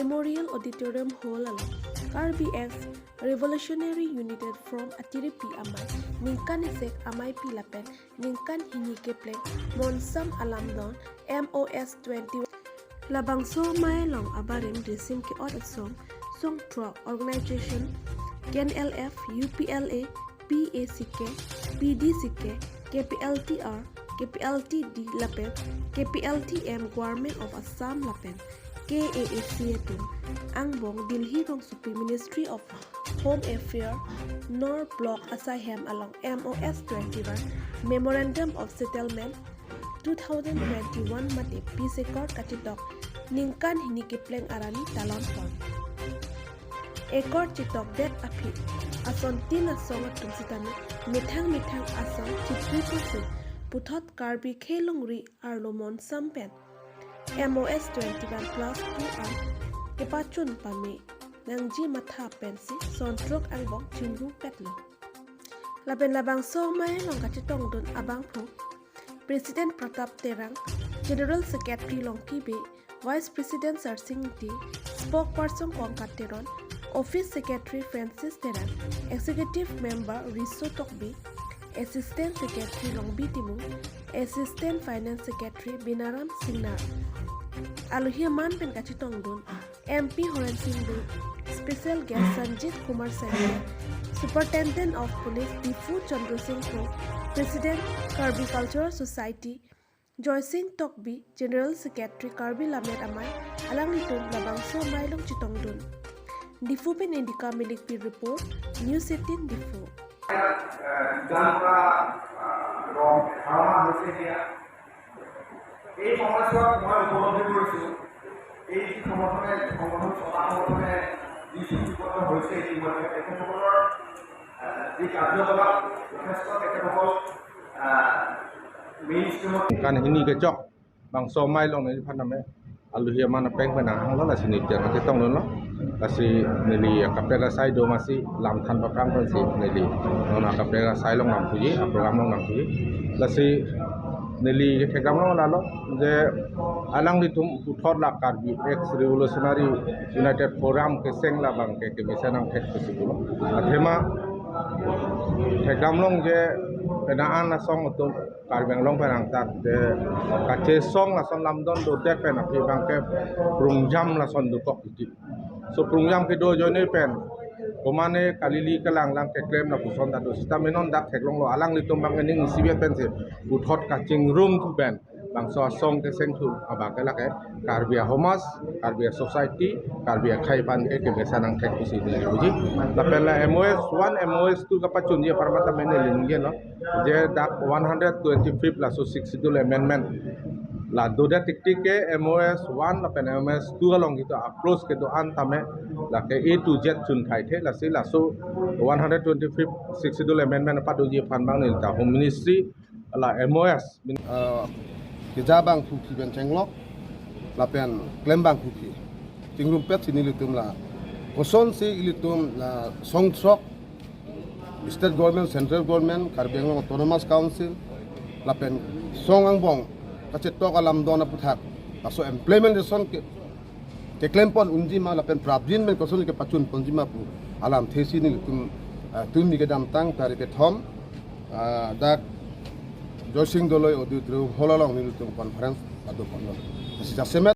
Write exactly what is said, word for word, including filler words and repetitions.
Memorial Auditorium Hall along Karbi Ex Revolutionary United Front atiripi amei ningkan isi ameipi lapen ningkan hini kepleng monsam alamdon M O S twenty-one. Labangso amei along abarim risim ke-ot asong songthrok organization K N L F, U P L A, P A C K, P D C K, K P L T R, K P L T D lapen K P L T M, Government of Assam lapen K A A C atum angbong Delhi rongsopi Ministry of Home Affairs North Block asaihem along M O S twenty-one Memorandum of Settlement two thousand twenty-one mate peace accord kachetok ningkan hini kepleng arni talon pon. Accord chetokdet aphi ason tin asong atum sitame methang methang asong chipri pusi puthot Karbi khelongri arlo monsam pen M O S twenty-one plus two an kepachun pame nangji matha pensi songthrok angbong chingrumpetlo. Lapen labangso amei along kachetongdun abangphu President Pratap Terang, General Secretary Longki Bey, Vice President Sarsing Ingti, Spokesperson Kongkat Teron, Office Secretary Francis Terang, Executive Member Riso Tokbi, Assistant Secretary Longbi Timung, Assistant Finance Secretary Binaram Singnar. Alohi aman pen kachetongdun M P Horen Sing Bey, Special Guest Sanjit Kumar Saikia, Superintendent of Police Diphu Chandra Singh Kro, President Karbi Cultural Society Joy Singh Tokbi, General Secretary Karbi Lammet Amei, alanglitum labangso amei along chetongdun. Diphu pen Indika Milikpi report, News eighteen Diphu. যোগান কৰা, আহ, ৰং ধাৰণা হৈছে এতিয়া। এই সময়ছোৱাত মই উপলব্ধি কৰিছোঁ, এই যি সংগঠনে, সংগঠন চলা সংগঠনে যি চুক্তিবদ্ধ হৈছে ইতিমধ্যে, তেখেতসকলৰ, আহ, যি কাৰ্যকলাপ যথেষ্ট তেখেতসকল, আহ, মেইন ষ্ট্ৰীমত Kan hini kechok bangso amei along neliphan tame alohi aman apeng pen nanghanglo, lasi neli chetongdunlo. Lasi neli akaprek asai do masi lam than paprang pensi neli non akaprek asai along nangthuji, aprogram along nangthuji. Lasi neli kethekdam along lalo je alanglitum puthot la Karbi Ex Revolutionary United Forum keseng labang ke kemesen nangthek pusi pulo. Athema thekdam along je penang an asong atum Karbi Anglong pen angtan te kachesong lason lamdon dodet pen aphi abang ke prungjam lason dokok iti. So prungjam kedo ajoine pen komane kalili kalanglang keklem lapuson ta do, sitame non dak theklonglo, alanglitum abang ening isivet pensi puthot kachingrum thu pen bangso asong keseng thu abang ke lake Karbi Ahomaj, Karbi Society, Karbi akhei aphan ke kemesen nangthek pusi neli puji. Lapen la M O S one, M O S two kapachunji apar mata mene linggen lo. Je dak one hundred twenty-fifth laso Sixth Schedule Amendment la dodet tiktik ke M O S one lapen M O S two along kedo a-clause kedo-an tame lake A to Z chun khai the, lasi laso one hundred twenty-fifth Sixth Schedule Amendment apadoji aphan abang neli ta Home Ministry la M O S, ah, keja abang puki pen chenglok lapen klem abang puki chingrumpetsi nelitum la kosonsi ilitum la songthrok, State Government, Central Government, Karbi Anglong Autonomous Council lapen song angbong kachetok alamdon aputhak laso implementation ke, keklem pon unji ma lapen prapjin pen koson kepachun ponji ma pu alamthesi nelitum, ah, tumi kedamtang tarik kethom, ah, dak Joysing Doloi Auditorium Hall along nelitum conference pado ponlo. Lasi jasemet